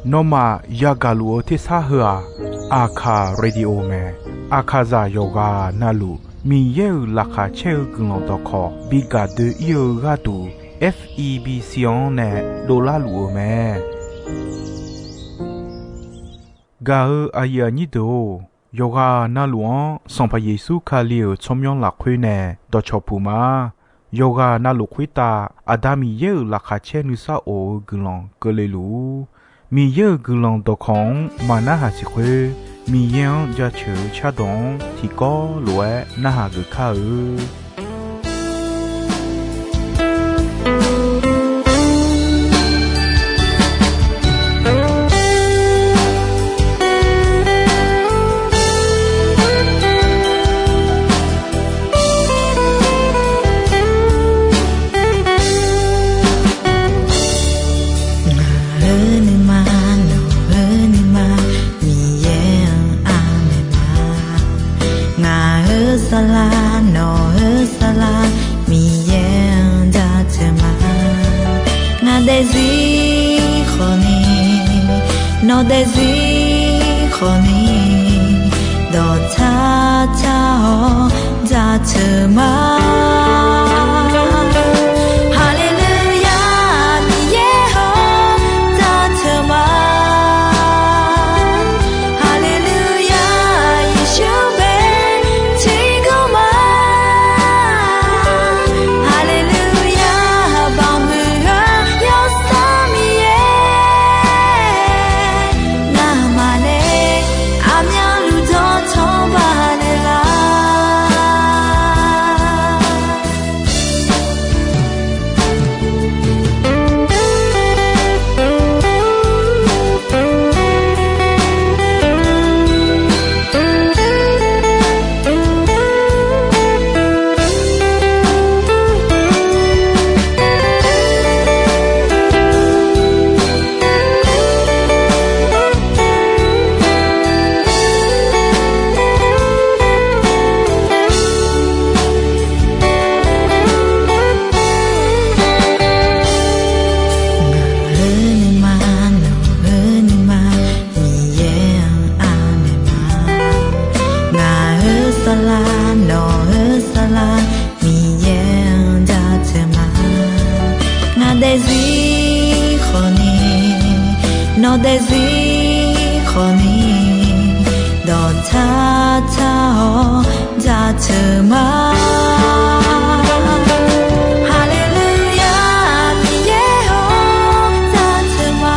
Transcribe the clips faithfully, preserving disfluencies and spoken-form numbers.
Nawmaf yagaq luf-eu tersar heu-aq, Aqkaq Radio mae. Aqkaqzaq yawqghaq navluf Miqyaer-euq laqkhaq caer-eu guiqlanq dawqkawq bi gaq doe-ir-eu gharduq, F E B C-anr nae dovlar luf-eu mae. Gaq-eu aqyuif aqnyir deuq-or, yawqghaq navluf-anr Sanqpaq Yeqsur Kali-euq tsawrmyanr lafkhoer nae dawqcawq puq ma. Yawqghaq navluf khoertav Aqda Miqyaer-euq laqkhaq caer nuisar of-eu guiqlanq keuvle luf-ur. Miqyaer-euq guiqlanq dawqkawq-anr maqnarhaq siq khoer, Miqyaer-anr jaceuq-eu cardawq-anr tiqkawv lof-aer narhaq geuf kar-eu. Ngaq-euq nuima, nawq-euq nuima, Miqyaer-anr aqmaeq ma. Ngaq-euq saflar, nawq-euq saflar, Miqyaer-anr jaceuq ma. Ngaq daefzir khawfni, nawq daefzir khawfni, dawqtsar tsar-awr jaceuq ma. Haleluya, Miqyaer-awr jaceuq ma. Haleluya, Yeqsur bae tiqgawr ma. Haleluya, baoq huiq-eu Yawsanr Miqyaer, ngamaf nae aqmyanluf dawqtawq baqnaeq lar. Ngaq-euq nuima, nawq-euq nuima, Miqyaer-anr aqmaeq ma. Ngaq-euq saflar, nawq-euq saflar, Miqyaer-anr jaceuq ma. Ngaq daefzir khawfni, nawq daefzir khawfni, dawqtsar tsar-awr jaceuq ma. Haleluya, Miqyaer-awr jaceuq ma.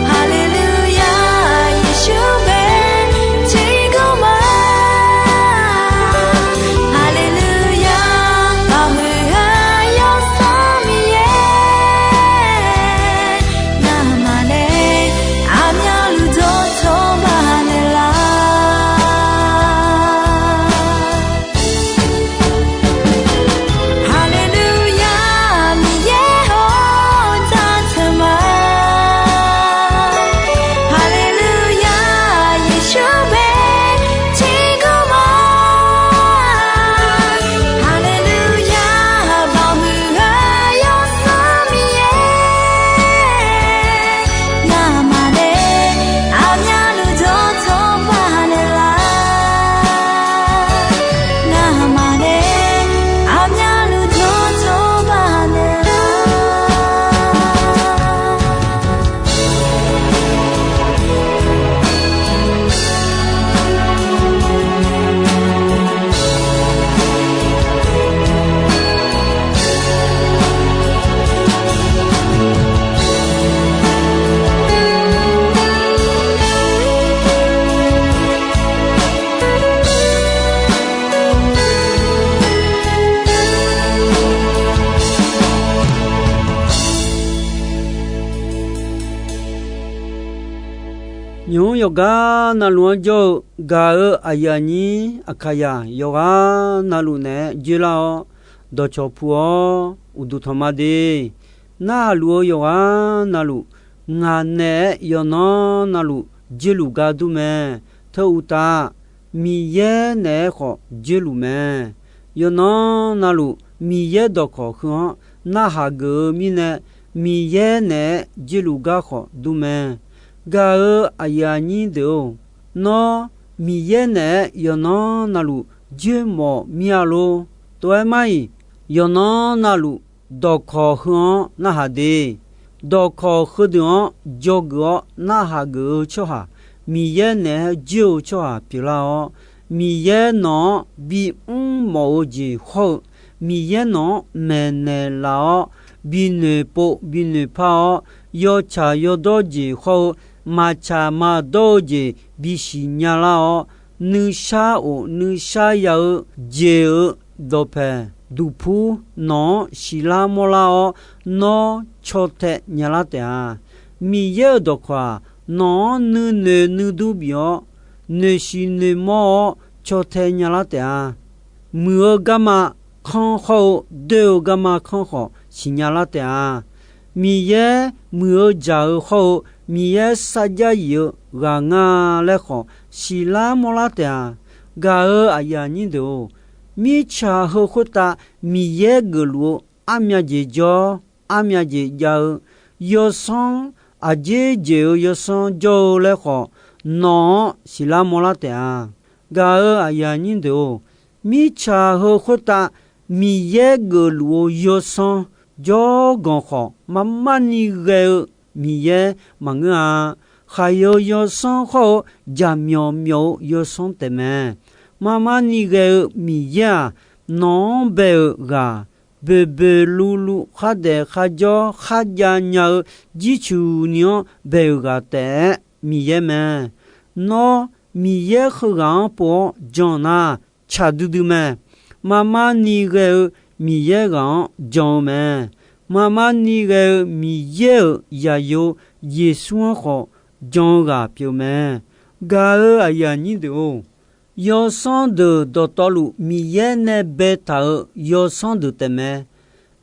Haleluya, Yeqsur bae tiqgawr ma. Haleluya, baoq huiq-eu Yawsanr Miqyaer, ngamaf nae aqmyanluf dawqtawq baqnaeq lar. Haleluya, Miqyaer-awr jaceuq ma. Haleluya, Yeqsur bae tiqgawr ma. Haleluya, baoq huiq-eu Yawsanr Miqyaer, ngamaf nae aqmyanluf dawqtawq baqnaeq lar. Ngamaf nae aqmyanluf dawqtawq baqnaeq lar. Nymq-mr yawqgar navluf-anr jawr-eu gaq-eu aqyuif aqnyir Aqkaqzaq yawqghaq navluf naeq-aer joerlar-awr, dawqcawq puq-awr uqduq tanqma de. Narhaq luf-eu yawqghaq navluf, ngaq naeq-aer yawqnan navluf joerluf gar dur mae. Teu uqtaf, Miqyaer naeq-aer khawf joerluf mae. Yawqnan navluf Miqyaer dawqkawq heu-anr narhaq geuf-eu mirnae, Miqyaer naeq-aer joerluf gar khawf dur mae. Gaq-euq aqyuif aqnyir deuq-or, nawr Miqyaer naeq-aer yawqnan navluf joermawf mir-a lor. Tov-aer mar-iq, yawqnan navluf dawqkawq heu-anr narhaq de. Dawqkawq heudeuq-anr dzawgeuf-awr narhaq geuf-eu tsawrhaq, Miqyaer naeq-aer joer-eu tsawrhaq pyeuflar-awr, Miqyaer nawq-anr bimr mawf-eu jeq hawr-eu, Miqyaer nawq-anr maeqnaeq laf-awr, binoeq pov binoeq par-awr, yawtsaq yawdawr jeq hawr-eu, maqtsaq maqdawr-eu jeq bisiq nyalar-awr, nuishar of nuishar ya-eu jeq-euq dawqpaeq duqpur nawq-anr siqlar mawrlar-awr, nawr caw tae nyalar taef-a. Miqyaer-euq dawqkawq-aq, nawq-anr nuinoeq nuidur bif-awr, noeqshiq noeqmawr-awr caw tae nyalar taef-a. Muiq-eu garma kanr hawr-eu doer-eu garma kanr khawf siqnya lar taef-a. Miqyaer muiq-eu jaq-eu hawr-eu, Miqyaer sarjax yif-eu ghaq nga laer khawf siqlar mawrlar taef-a. Gaq-euq aqyuif aqnyir deuq-or, mirtsaq heu khoertav Miqyaer geufluf-eu armya jeq jawr, armya jeq jav-eu yawsanr, aqjeq jeq-eu yawsanr jawr-eu laer khawf, nawq-anr siqlar mawrlar taef-a. Gaq-euq aqyuif aqnyir deuq-or, mirtsaq heu khoertav Miqyaer geufluf-eu yawsanr jawrganq khawf, marmarni ghae-eu Miqyaer maqngeur-a. Khaqyeu yawsanr hawr-eu jaqmyawf myawf-eu yawsanr taefmae. Marmarni ghae-eu Miqyaer-aq, nawq-anr bae-euq ghaq, boeqboeq luvluv khardaef kharjawr kharjav nya-eu jircuq ni-anr bae-euq ghaq taef-aer Miqyaer mae. Nawr Miqyaer heughaq-anr pov-awr jan nar, tsaq duidui mae. Marmarni ghae-eu Miqyaer ghaq-anr jan-eu mae. Marmarni ghae-eu Miqyaer-euq zaqyo Yeqsur-anr khawf jan-eu ghaq pyeuf mae. Gaq-euq aqyuif aqnyir deuq-or, yawsanr deuq dawqtawvluf Miqyaer nae baetaq-euq yawsanr deuq taefmae.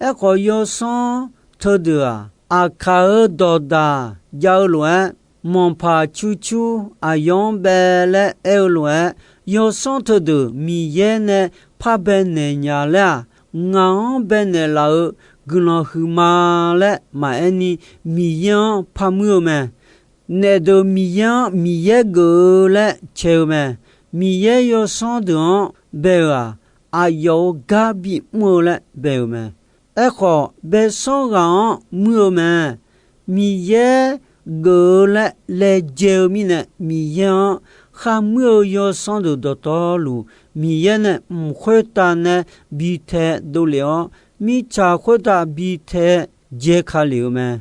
Aerkhawf, yawsanr teudeuq-aq, aqkaq-euq dawqdaq jav-eu lof-aer, manqpaq curcur aqyawf-anr bae laer aer-eu lof-aer, yawsanr teudeuq Miqyaer nae par bae naeq nya laer-aq, ngaq-anr bae naeq laf-euq guiqlanq huiqma laer maqaer ni, Miqyaer-anr par muir-eu mae. Naef deuq Miqyaer-anr Miqyaer geuf-eu laer cae-eu mae. Miqyaer yawsanr deuq-anr bae-euq-aq, aqyawf-euq gar bimr-eu laer bae-euq mae. Aerkhawf, baesanr ghaq-anr muir-eu mae. Miqyaer geuf-eu laer laejae-eu mirnae, Miqyaer-anr kharmuir-eu yawsanr deuq dawqtawvluf, Miqyaer nae mq khoertav nae bi tae dovlef-awr, mirtsaq khoertav bi tae jae ka lef-eu mae.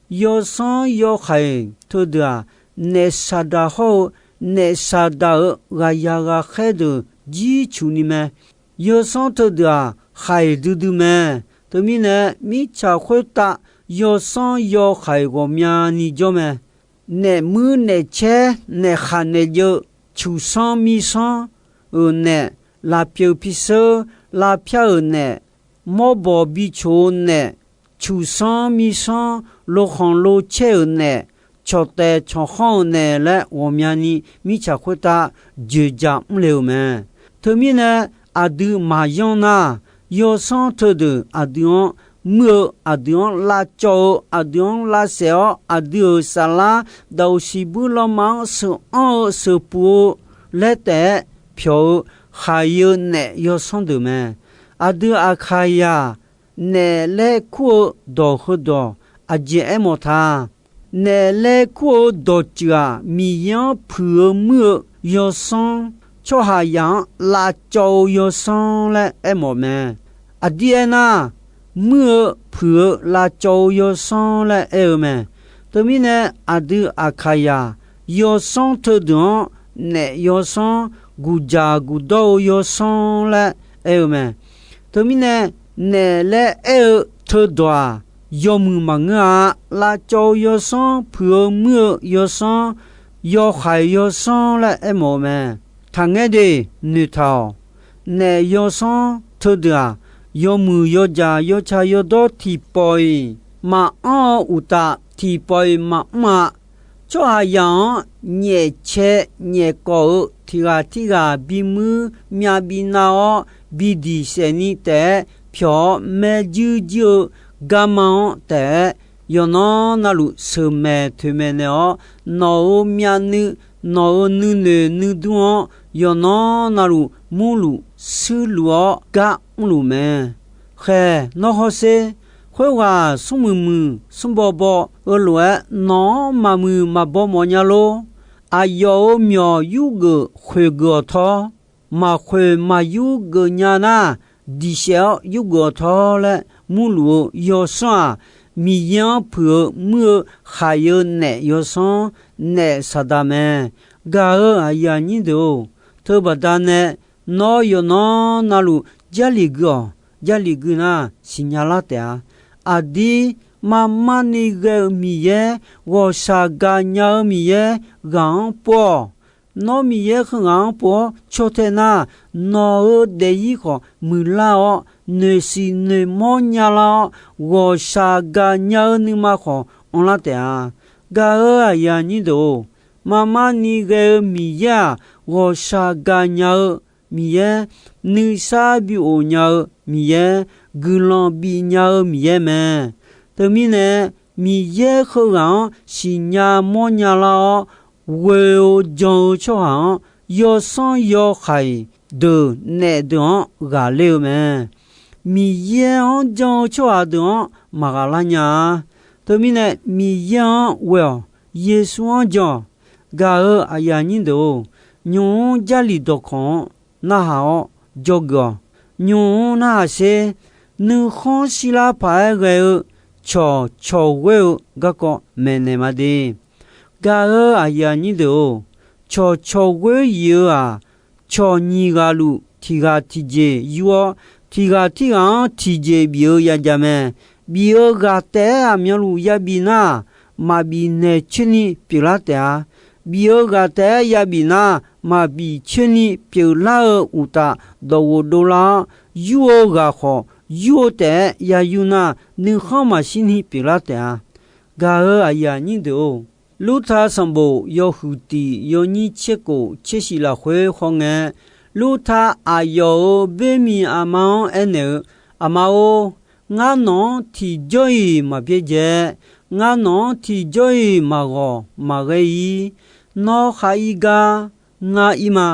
Yawsanr yawhaiq teudeuq-aq, naef saqdaq hawr-eu, naef saqdaq-euq ghaqyaq ghaqkhaer deuq jircuq ni mae. Yawsanr teudeuq-aq, haiq duidui mae. Teumirnae, mirtsaq khoertav yawsanr yawhaiq ghawqmyani jawr mae. Naef muir naef caer, naef khaq naef jeuv, cuqsanr mirsanr-euq naef, lafpyeuf pisheur lavpyar-euq naef, mawrbawq bicoq-eu naef, cuqsanr mirsanr, lokhanq locaer-euq naef, cawqtaef cawqkhanr-euq naef laer ghawqmyani mirtsaq khoertav joeqjaq mrle-euq mae. Teumirnae, aqdui maqyanr nar, yawsanr teudeuq aqdui-anr muir-eu, aqdui-anr lavcawv-eu, aqdui-anr lavsaef-awr, aqdui-euq saflar daqoq siqbuir lanma-anr sheuqanr-eu sheuqpuq-eu laer taef-aer pyawq-eu khaqyeu naef yawsanr deuq mae. Aqdui aqkaqyaq naef laer kur-eu dawq heudawq aqjeq aermawf ta. Naef laer kur-eu dawqtsuif-aq, Miqyaer-anr puiq-eu muir-eu yawsanr, tsawrhaqzaq-anr lavcawv-eu yawsanr laer aermawf mae. Aqdir aernar, muir-eu puiq-eu lavcawv-eu yawsanr laer aer-eu mae. Teumirnae, aqdui aqkaqyaq yawsanr teudeuq-anr, naef yawsanr, guqjaq guqdawr-eu yawsanr laer aer-eu mae. Teumirnae, naef laer aer-eu teudawq-aq, yawmuiq maqngeur-a. Lavcawv-eu yawsanr, puiq-eu muir-eu yawsanr, yawhaiq yawsanr laer aermawf-eu mae. Taqngaer de, noeqtaq-awq. Naef yawsanr teudeuq-aq, yawmuiq yawjaq yawtsaq yawdawr tiqpawf-iq maqanr-eu uqtaf, tiqpawf-iq maqmr-a. Tsawrhaqzaq-anr nyaefcae nyaefkawv-eu tiq ghaq tirghaq bimuir myav binav-awr bidiq saef ni taef-aer pyawq-awr maerjuir juir-eu garma-anr taef-aer, yawqnan navluf sheuqmaeq toeqmaeq naeq-awr, nawq-euq myavnuiv, nawq-euq nuinoeq nuidur-anr yawqnan navluf murluf shuirluf-awr gar mrluf mae. Khaeq, nawr hawsher. Khoerghaq smrmuiq muiq smrbaw baw-eu lof-aer nawq-anr maqmuiq maqbaw mawf nya lor. Aqyawf-euq myawq yurgeuf khoeqgeuf-awq tawr. Maqkhoeq maqyur geuf nya nar, diqsaef-awr yurgeuf-awq tawr laer murluf-eu yawsanr-aq, Miqyaer-anr puiq-eu muir-eu khaq-eu naef yawsanr, naef Saqdaq mae. Gaq-euq aqyuif aqnyir deuq-or, teubaqda nae nawr yawqnan navluf Jarlif gui-awq. Jarlif gui nar, siqnya lar taef-a. Aqdir marmarni ghae-eu Miqyaer, ghawqshaq gaqnya-eu Miqyaer ghaq-anr pov-awq. Nawr Miqyaer heughaq-anr pov-awr caw tae nar, nawq-euq daefzir khawf muiqlar-awr, noeqsiq noeqmawr nyalar-awr, ghawqshaq gaqnya-eu nuima khawf anrlar taef-a. Gaq-euq aqyuif aqnyir deuq-or, marmarni ghae-eu Miqyaer-aq, ghawqshaq gaqnya-eu Miqyaer, nuisar bi of nya-eu Miqyaer, guiqlanq bif nya-eu Miqyaer mae. Teumirnae, Miqyaer heughaq-anr siqnya mawrnya lar-awr, ghoe-eu jan-eu tsawrhaq-anr, yawsanr yawhaiq deuq naef deuq-anr ghaqler-eu mae. Miqyaer-anr jan-eu tsawrhaq deuq-anr maqghaq lar nya-a. Teumirnae, Miqyaer-anr ghoe-awq. Yeqsur-anr jan-awq. Gaq-euq aqyuif aqnyir deuq-or, nymq-mr Jarlif dawqkawq-anr narhaq-awr dzawgeuf-awq. Nymq-mr narhaq sher. Nuikhanr shirlar paq-aer ghae-eu cawq cawq ghoer-eu garkawv maeqnaeq ma de. Gaq-euq aqyuif aqnyir deuq-or, cawq cawq ghoer yif-eu-aq, cawq nyiq ghaq luf tiq ghaq tiqjeq yur-awr, tiq ghaq tirghaq-anr tiqjeq bif-eu yajaq mae. Bif-eu ghaq taef-aer aqmyanluf yabif nar, maqbif naeq coer ni pyeuflar taef-a. Bif-eu ghaq taef-aer yabif nar, maqbif coer ni pyeuflar-eu uqtaf, dawqghof dovlar-awr, yur-eu ghaq khawf, yur-eu taef-aer yayur nar, nuikhanr maqshir ni pyeuflar taef-a. Gaq-euq aqyuif aqnyir deuq-or, Lurta sanqbof yawhuiq tiq yawnyir tser kof tser shif lafkhoer khawr ngae, Lurta aqyawf-euq boermiq aqma-anr aernaeq-eu, Aqma-or, ngar nawq-anr tiqjawr-iq maqbyaerdzae. Ngar nawq-anr tiqjawr-iq maqghawq maqghae-ir. Nawr khar ir gar, ngar ir ma.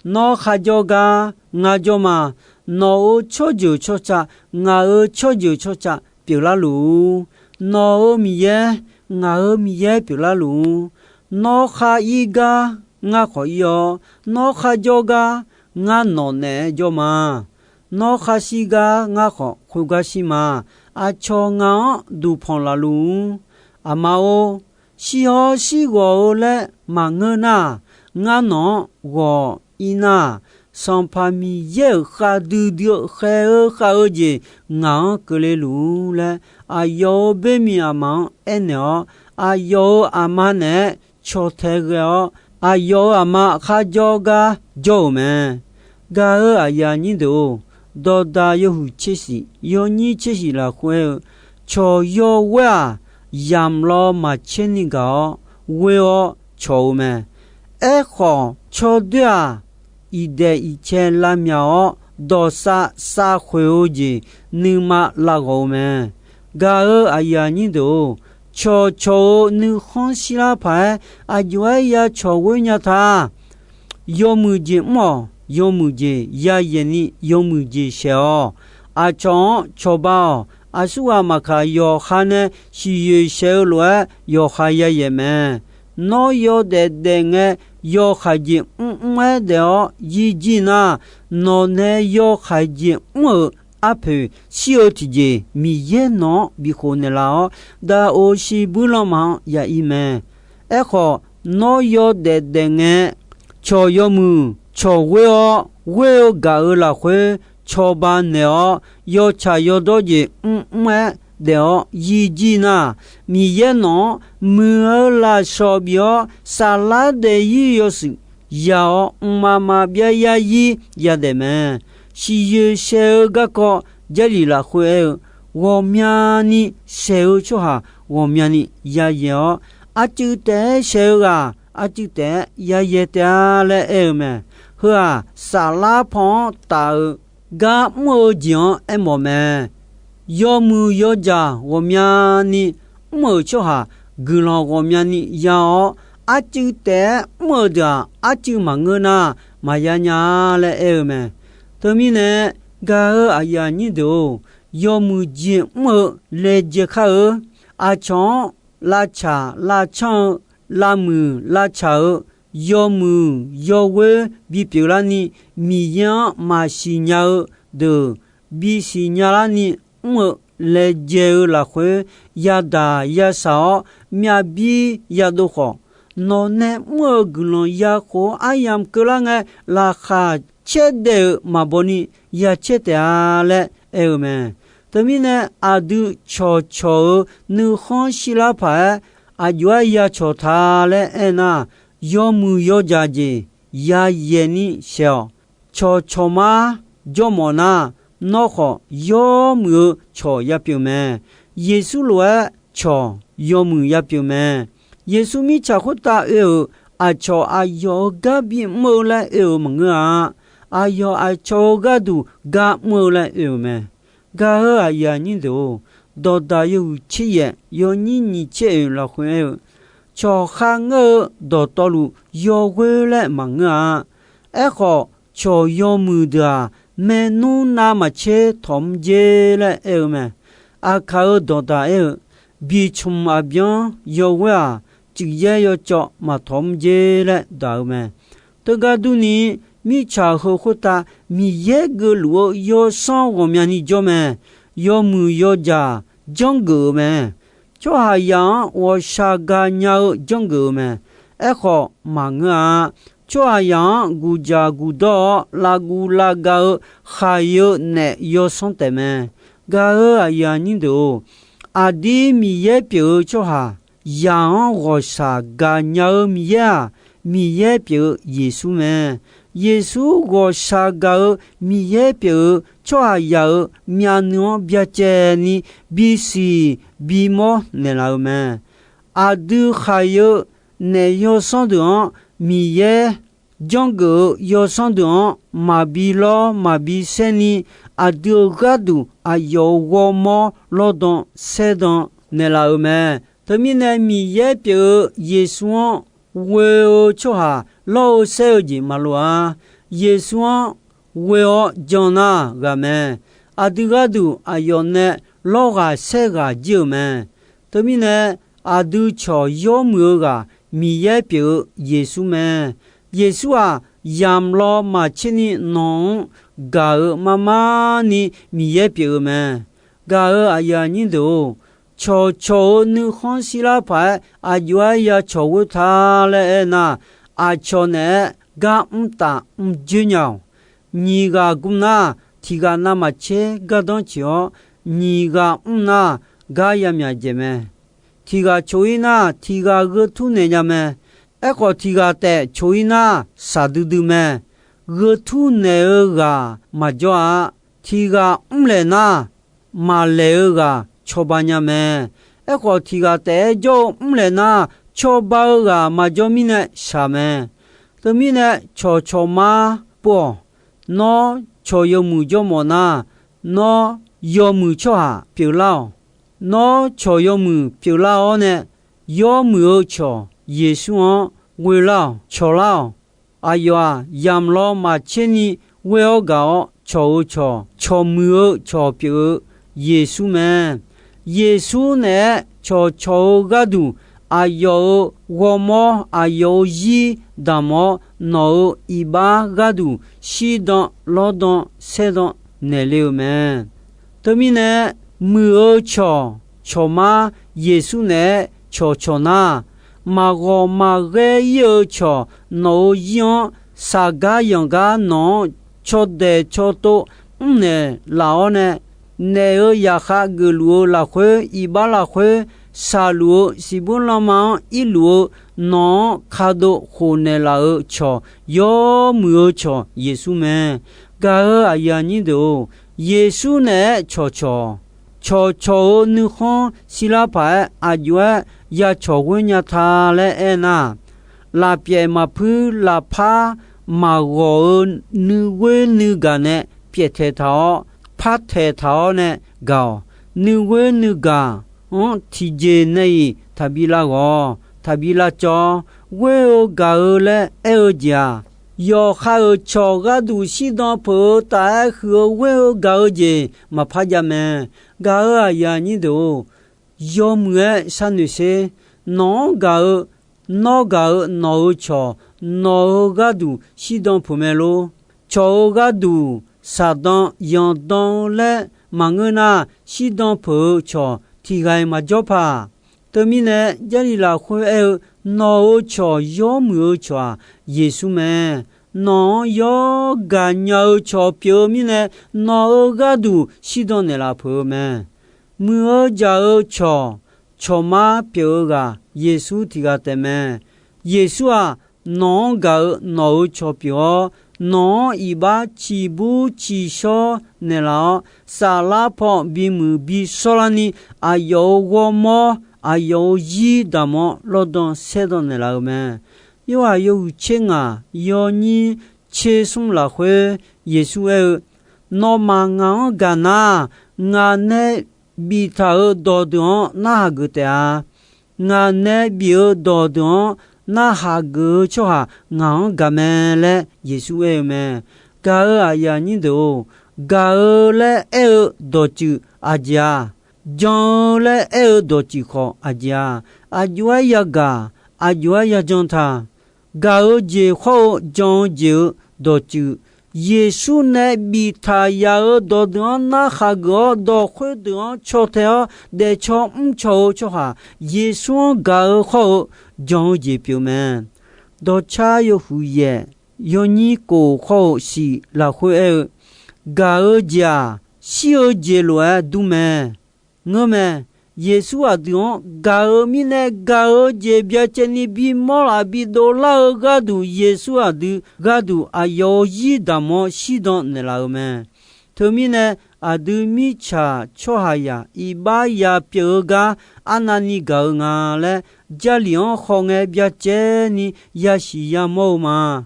Nawr kharjawr gar, ngar jawr ma. Nawq-euq tsawrjeuq tsawrca, ngaq-euq tsawrjeuq tsawrca pyeuflar luf-ur. Nawq-euq Miqyaer, ngaq-euq Miqyaer pyeuflar luf-ur. Nawr khar ir gar, ngar khawf ir-awr, nawr kharjawr gar, ngar nawq naeq-aer jawr ma. Nawr khar shir gar, ngar khawf khoergar shir ma. Aqcawq ngaq-anr duqpanq laf luf-ur. Aqma-or, shir-awr shir ghawq-eu laer maqngeur nar, ngar nawq-anr ghawq ir nar, Sanqpaq Miqyaer-euq khavdui dui-eu khaeq-eu khav-eu jeq ngaq-anr keuvle luf-ur laer, aqyawf-euq boermiq aqma-anr aernaeq-awr, aqyawf-euq aqma naeq-aer caw tae ghae-awr, aqyawf-euq aqma kharjawr gar jawr-euq mae. Gaq-euq aqyuif aqnyir deuq-or, dawqdaq yawhuiq tser shif yawnyir tser shif lafkhoer-eu, cawq yawghoer-aq, yamq law maqcaer ni gaq-awr ghoer-awr cawq-eu mae. Aerkhawf, cawdoer-aq, iqdaeq iqcae lavmyaq-awr, dawqsav savkhoeq-eu jeq nuima lavghawq-eu mae. Gaq-euq aqyuif aqnyir deuq-or, cawq cawq-eu nuikhanr shirlar paq-aer aqjox-aer ya cawq ghoer nya ta. Yawmuiq jeq mr-awq. Yawmuiq jeq yayaeq ni yawmuiq jeq shaeq-awq. Aqcawq-anr cawba-awq. Aqsurghaq maqkaq, yawqha nae siqyoeq shaeq-eu lof-aer yawqha yayaeq mae. Nawr yawdaef daef ngae, yawkaq jeq mr mr-aer daef-awr yir jir nar, nawq nae yawkaq jeq mr-euq arpoeq shir-eu tiqjeq Miqyaer nawq-anr bikhof naeqlaf-awr, daqoq shiqbuir lanma-anr ya ir mae. Aerkhawf, nawr yawdaef daef ngae, cawq yawmuiq cawq ghoer-awr ghoer-eu gaq-euq lafkhoer cawba naeq-awr, yawtsaq yawdawr jeq mr mr-aer daef-awr yir jir nar, Miqyaer nawq-anr muiq-eu lafshawq bif-awr, saflar daefzir yawshuif ya-awr, mqmaq maqbyav yarzir yadaef mae. Siqyoeq shaeq-eu garkawv Jarlif lafkhoer aer-eu, ghawqmyani shaeq-eu tsawrhaq ghawqmyani yayaeq-awr, arcuiv taef-aer shaeq-eu ghaq arcuiv taef-aer yayaeq taef-a laer aer-eu mae. Heu-aq, saflar paw-anr taf-eu gar mr-eu jeq-anr aermawf mae. Yawmuiq yawdzaq ghawqmyani mr-euq tsawrhaq guiqlanq ghawqmyani ya-awr, arcuiv taef-aer mr-eu deuq-aq, arcuiv maqngeur nar maqya nya-a laer aer-eu mae. Teumirnae, gaq-eu aqyuif aqnyir deuq-or, yawmuiq jeq mr-eu laejae kar-eu. Aqcawq-anr lavtsaq lavcanr-eu, lavmuiq lavtsaq-eu, yawmuiq yawghoer bipyeuf larni, Miqyaer-anr maqsiq nya-eu deuq bisiq nya larni mr-eu laejae-eu lafkhoer, yadaq yashaq-awr myav bir yadov khawf, nawq nae mr-eu guiqlanq ya khof-anr aryamq keuvlar ngae, laqkhaq caer daef-euq maqbaw ni ya caer taef-a laer aer-eu mae. Teumirnae, aqdui cawqcawq-euq nuikhanr shirlar paq-aer aqjox-aer ya cawq ta laer aernar, yawmuiq yawdzaq jeq yayaeq ni shaeq-awq. Cawqcawq mar jawr mawf nar, nawr khawf yawmuiq-eu cawq ya pyeuf mae. Yeqsur lof-aer cawq yawmuiq ya pyeuf mae. Yeqsur mirtsaq khoertav oe-euq aqcawq aqyawf-euq gar bimr-eu laer oe-euq maqngeur-a. Aqyawf aqcawq-euq gharduq gar mr-eu laer oe-euq mae. Gaq-eu aqyuif aqnyir deuq-or, dawqdaq yawhuiq tser yaef yawnyir nyiq tser oeq lafkhoer aer-eu, cawq kharngeur-eu dawqtawvluf yawghoer laer maqngeur-a. Aerkhawf, cawq yawmuiq deuq-aq, maernmr navmaqtser tawq mr jer laer aer-eu mae. Aqkaq-euq dawqdaq aer-eu, biqcmq aqbyanr yawghoer-aq, cuif yaer yawcawv maqtawq mr jer laer daq-eu mae. Teugar durni, mirtsaq heu khoertav Miqyaer geufluf-eu yawsanr ghawqmyani jawr mae. Yawmuiq yawdzaq janrgeuf-euq mae. Tsawrhaqzaq-anr ghawqshaq gaqnya-eu janrgeuf-euq mae. Aerkhawf maqngeur-a. Tsawrhaqzaq-anr guqdzaq guqdawr-awr lavguv lavgav-eu khaiq-eu naef yawsanr taef mae. Gaq-eu aqyuif aqnyir deuq-or, aqdir Miqyaer pyeuf-eu tsawrhaq zaq-anr ghawqshaq gaqnya-eu Miqyaer-aq, Miqyaer pyeuf-eu Yeqsur mae. Yeqsur ghawqshaq gaq-eu Miqyaer pyeuf-eu tsawrhaqzaq-euq myavnuiv-anr byacaevni bisiq bimawr naeqlaf-eu mae. Aqdui khaiq-eu naef yawsanr deuq-anr, Miqyaer janrgeuf-eu yawsanr deuq-anr maqbi lawr maqbi saerni, aqdui-euq gharduq aqyawf-euq ghawrmawr lawrdan saerdan naeqlaf-euq mae. Teumirnae, Miqyaer pyeuf-eu Yeqsur-anr ghoe-eu tsawrhaq lawr-eu saer-eu jeq maqloq-a. Yeqsur-anr ghoe-awr jan nar ghaq mae. Aqdui gharduq aqyawf nae lawrghaq saerghaq jir-euq mae. Teumirnae, aqdui cawq yawmuiq-eu ghaq Miqyaer pyeuf-eu Yeqsur mae. Yeqsur-aq, yamq law maqtser ni nawq-anr gaq-euq mar mar ni Miqyaer pyeuf-eu mae. Gaq-eu aqyuif aqnyir deuq-or, cawqcawq-euq nuikhanr shirlar paq-aer aqjox-aer ya cawq ghoer ta laer aernar, aqcawq naeq-aer gar mr taf mr joer nya-awq. Nyiq ghaq gm nar, tiq ghaq navmaqtser gardanr ciq-awr, nyiq ghaq mr nar, gar ya myaq dzaeq mae. Tiq ghaq coq-ir nar, tiq ghaq gheu tur naeq nya mae. Aerkhawf, tiq ghaq taef coq-ir nar, shaqdui dui mae. Gheu tur naeq-eu ghaq maqjawr-a. Tiq ghaq mrlaeq nar, maqlaeq-eu ghaq cawba nya mae. Aerkhawf, tiq ghaq taef-aer jawr-eu mrlaeq nar, cawba-eu ghaq maqjawr mirnae shaq mae. Teumirnae, cawqcawq mar pov-awq. Nawr cawq yawmuiq jawr mawf nar, nawr yawmuiq tsawrhaq pyeuflar-awq. Nawr cawq yawmuiq pyeuflar-awr nae, yawmuiq-eu cawq Yeqsur-anr ghoelar-awq, cawqlar-awq. Aqyawf-aq, yamq law maqtser ni ghoe-awr gaq-awr cawq-eu cawq, cawqmuiq-eu cawq pyeuf-eu Yeqsur mae. Yeqsur naeq-aer cawqcawq-eu gharduq, aqyawf-euq ghawrmawr, aqyawf-euq zir damq-awr, nawq-euq iqbax gharduq shirdan lawrdan saerdan naeqle-euq mae. Teumirnae, muiq-eu cawq cawqmar Yeqsur naeq-aer cawqcawq nar, maqghawq maqghaer ir-eu cawq nawq-euq zir-anr saqgar yanqgar nawq-anr cawdaeq cawtov mrnaeq laf-awr nae, naef-euq zaqkhav geufluf-eu lafkhoer, iqbax lafkhoer, saqluf-eu siqbur lanma-anr irluf-eu nawq-anr kadov khofnaeq laf-euq cawq, yawmuiq-eu cawq Yeqsur mae. Gaq-eu aqyuif aqnyir deuq-or, Yeqsur naeq-aer cawqcawq, cawqcawq-euq nuikhanr shirlar paq-aer aqjox-aer ya cawq ghoer nya ta laer aernar, lafpyaef maqpuir lafpar maqghawq-eu nuighoer nuigaq nae pyaeftaeq taq-awr, partaeq taq-awr nae gaq-awq. Nuighoer nuigaq-anr tiqjeq nae-iq taqbi lavghawq-awq, taqbi lavcawv-awr, ghoer-eu gaq-eu laer aer-eu jeq-aq, yawqha-euq cawq gharduq shirdan peuq-eu taf-aer huiq-eu ghoer-eu gaq-eu jeq maqpar jav mae. Gaq-euq aqyuif aqnyir deuq-or, yawmuiq-aer sharnoeq sher. Nawq-anr gaq-eu, nawr gaq-eu nawq-euq cawq, nawq-euq gharduq shirdan peuq mae lor. Cawq-euq gharduq shaqdan yanqdan-eu laer maqngeur nar, shirdan peuq-eu cawq tiq ghaq-iq maqjawr paq. Teumirnae, Jarlif lafkhoer aer-eu, nawq-euq cawq yawmuiq-eu cawq-aq, Yeqsur mae. Nawq-anr yawr gaqnya-eu cawq pyeuf-eu mirnae, nawq-euq gharduq shirdan naeqlaf peuq-eu mae. Muiq-eu jaq-eu cawq, cawqmar pyeuf-eu ghaq Yeqsur tiq ghaq taef mae. Yeqsur-aq, nawq-anr gaq-eu nawq-euq cawq pyeuf-awr, nawq-anr iqbax ciqbur ciqshawr naeqlaf-awr, saflar paw bimuiq bishawrlarni, aqyawf-euq ghawrmawr, aqyawf-euq zir damq-awr lawrdan saerdan naeqlaf-euq mae. Yorhaq yawhuiq tser ngaq yawnyir tser smr lafkhoer Yeqsur aer-eu, Nawmaf ngaq-anr gaq nar, ngaq nae biftaq-euq dawqdeuq-anr narhaq geuf taef-a. Ngaq nae bif-eu dawqdeuq-anr narhaq geuf-eu tsawrhaq ngaq-anr gaq mae laer Yeqsur aer-eu mae. Gaq-euq aqyuif aqnyir deuq-or, gaq-eu laer aer-eu dawqtsuif aqjeq-a? Jan-eu laer aer-eu dawqtsuif khawf aqjeq-a? Aqjox-aer yagaq, aqjox-aer yajan taq. Gaq-eu jeq khawr-eu jan-eu jeq-euq dawqtsuif, Yeqsur nae biftaq yaq-euq dawqdeuq-anr narhaq geuf-awr, dawq khoerdeuq-anr caw tae-awr, daefcaw mrcaw-eu tsawrhaq, Yeqsur-anr gaq-eu khawr-eu jan-eu jeq pyeuf mae. Dawqcar yawhuiq yaef yawnyir kof khawr-eu siq lafkhoer aer-eu, Gaq-eu jeq-aq, shir-eu jeq lof-aer dur mae. Ngeurmae. Yeqsur aqdui-anr gaq-eu mirnae, gaq-eu jeq byacaevni bimawr laf bidov lar-eu gharduq, Yeqsur aqdui gharduq aqyawf-euq zir damq-awr shirdan naeqlaf-euq mae. Teumirnae, aqdui mirtsaq tsawrhaqzaq iqbax ya pyeuf-eu gar arnavni gaq-eu nga laer, Jarlif-anr khawf ngae byacaevni yasiq yamawr-eu ma.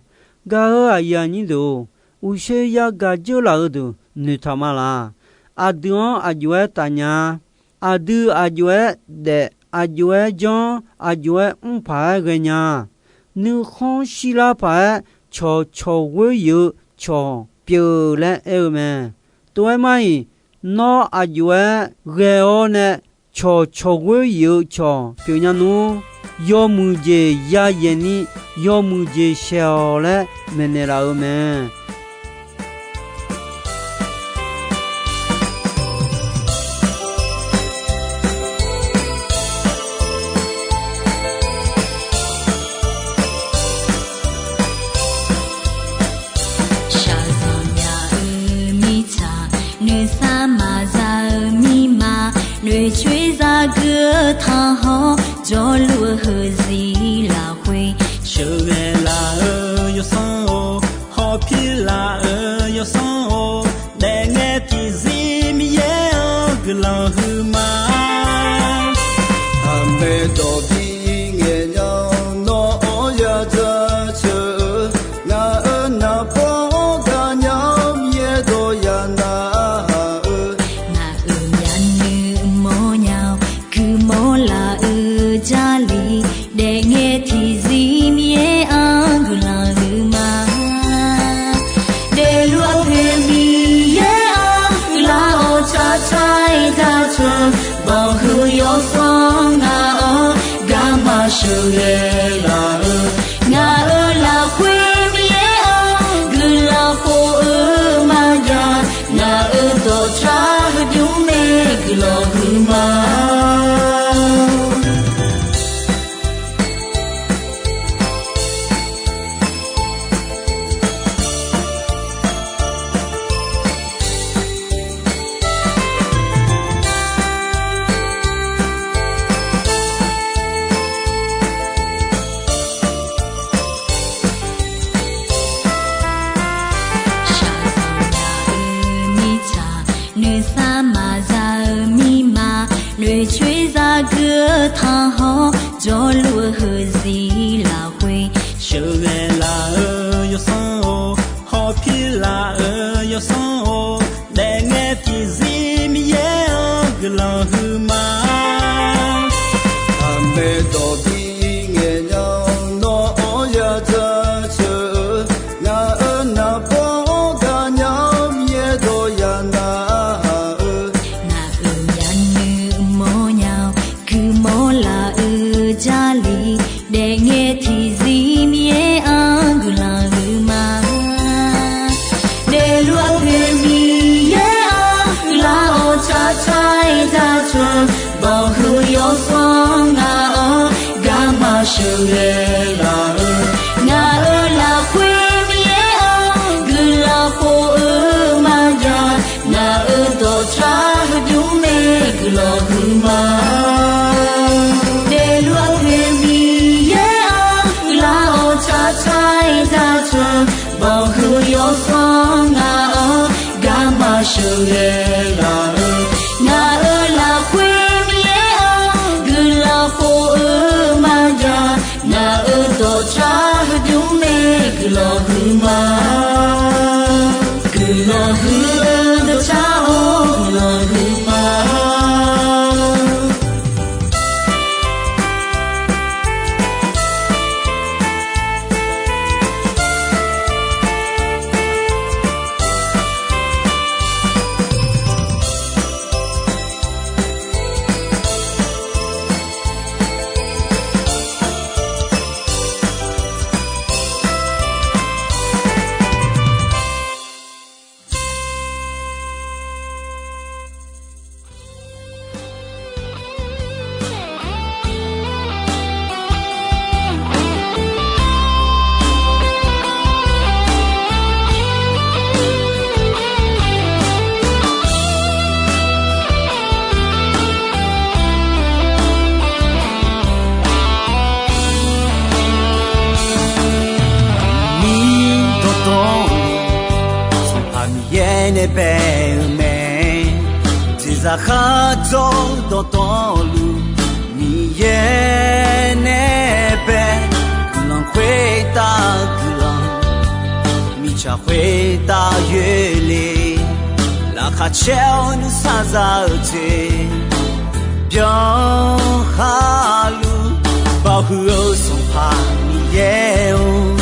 Gaq-eu aqyuif aqnyir deuq-or, uqshoe yagaq dzeur laf-eu deuq noeqtaq ma laq. Aqdui-anr aqjox-aer taf nya-a. Aqdui aqjox-aer daef, aqjox-aer janr, aqjox-aer mr paq-aer ghaenya-a. Nuikhanr shirlar paq-aer cawqcawq ghoer yif-eu cawq pyeuf laer aer-eu mae. Tov-aer mar-iq, nawr aqjox-aer ghae-awr nae cawqcawq ghoer yif-eu cawq pyeufnya nmr. Yawmuiq jeq yayaeq ni, yawmuiq jeq shaeq-awq laer maeqnaeq laf-eu mae. Shaqzanq nya-eu mirtsaq, noeqsar maqza-eu mirma, noeqcoer zagui-eu tanqhawr, jawrluf-eu heuzir lafkhoer, sheuqghae laf-eu yawsanr-or, hawpir laf-eu yawsanr-or, daefngae tiqzir Miqyaer-anr guiqlanq huiqma. Aqmaeq dawq bi ngaeq nya-awr nawr-awr yadzaq ceuq-eu, ngaq-euq naqbawr-anr gaqnya-awr Miqyaer dawq ya narhaq-eu, ngaq-euq myavnuiv mawrnya guiqmawr laf-eu Jarlif, daefngae tiqzir Miqyaer-anr guiqlanq huiqma. Daefluf-eu poeq Miqyaer-anr guiqlanq-awr tsaqtsaq-aer jaceuq, banqhuiq yawsanr ngaq-anr garma sheuqghae laf-eu, ngaq-euq lafkhoer Miqyaer-anr guiqlanq khof-eu maqjav, ngaq-euq dawqcar heudymr mae guiqlanq huiqma. Shaqzanq nya-eu mirtsaq, noeqsar maqza-eu mirma, noeqcoer zagui-eu tanqhawr, jawrluf-eu heuzir lafkhoer, sheuqghae laf-eu yawsanr-or, hawpir laf-eu yawsanr-or, Daefluf-eu Miqyaer-anr guiqlanq-awr tsaqtsaq-aer jaceuq, bawqhuiq yawsanr ngaq-anr garma sheuqghae laf-eu, ngaq-euq lafkhoer Miqyaer-anr guiqlanq khof-eu maqjav, ngaq-euq dawqtsar heudmr mae guiqlanq huiqma. Guiqlanq huiq-eu dawqtsar-or guiqlanq huiqma. Miqdanqdanq-eu Sanqpaq Miqyaer nae bae-eu mae. Jeqzaq khardzawr danqdanqluf Miqyaer nae bae. Guiqlanq khoertav guiqlanq, mirtsaq khoertav yoerle. Laqkhaq caer-awr nuisar za-eu jeq byan khaluf, bawqhuiq-eu Sanqpaq Miqyaer-or,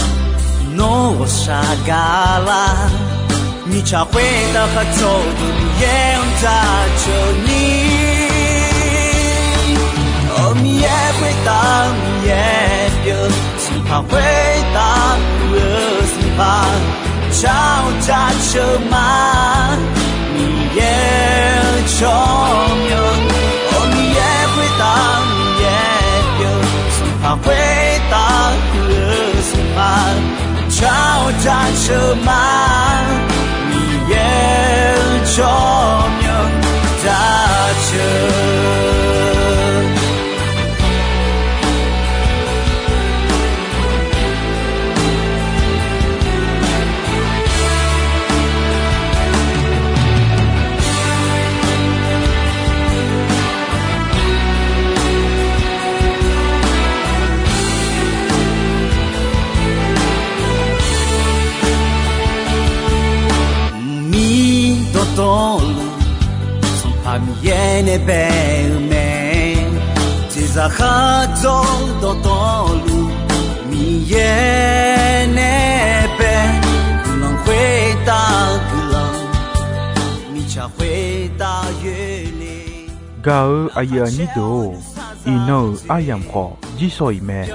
nawr ghawqshaq gaqlar. Mirtsaq khoertav khardzawr-eu Miqyaer-anr jaceuq ni, Miqyaer khoertav Miqyaer pyeuf, Sanqpaq khoertav puq-eu Sanqpaq, jar-awr jaceuq ma. Miqyaer-eu tsawrmyanr, Miqyaer khoertav Miqyaer pyeuf, Sanqpaq khoertav puq-eu Sanqpaq, jar-awr jaceuq ma. Miqyaer-eu tsawrmyanr jaceuq. Miqdanqdanq-eu Sanqpaq Miqyaer nae bae-eu mae. Jeqzaq khardzawr danqdanqluf Miqyaer nae bae. Guiqlanq khoertav guiqlanq, mirtsaq khoertav yoerle. Gaq-eu aqyuif aqnyir deuq-or, iqnan-euq aryamq khawf jirsawq iq mae.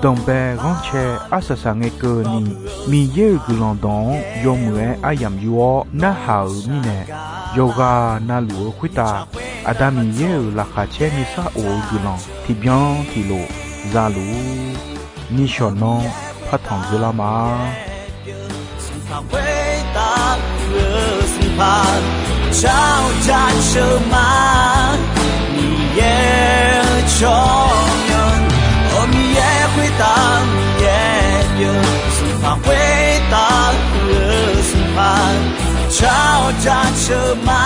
Danqbae ghanrcae arsaq saq ngae keuvni, Miqyaer-euq guiqlanq dawq-anr yawmuiq-aer aryamq yur-awr narhaq-euq mirnae, yawqghaq navluf-eu khoertav Aqda Miqyaer-euq laqkhaq caer nuisar of-eu guiqlanq tiqbyan tiqlof za luf-ur. Nishawq nanr partanq dzeurlar ma. Sanqpaq khoertav puq-eu Sanqpaq, jar-awr jaceuq ma. Miqyaer-eu tsawrmyanr, Miqyaer khoertav Miqyaer pyeuf, Sanqpaq khoertav puq-eu Sanqpaq, jar-awr jaceuq ma.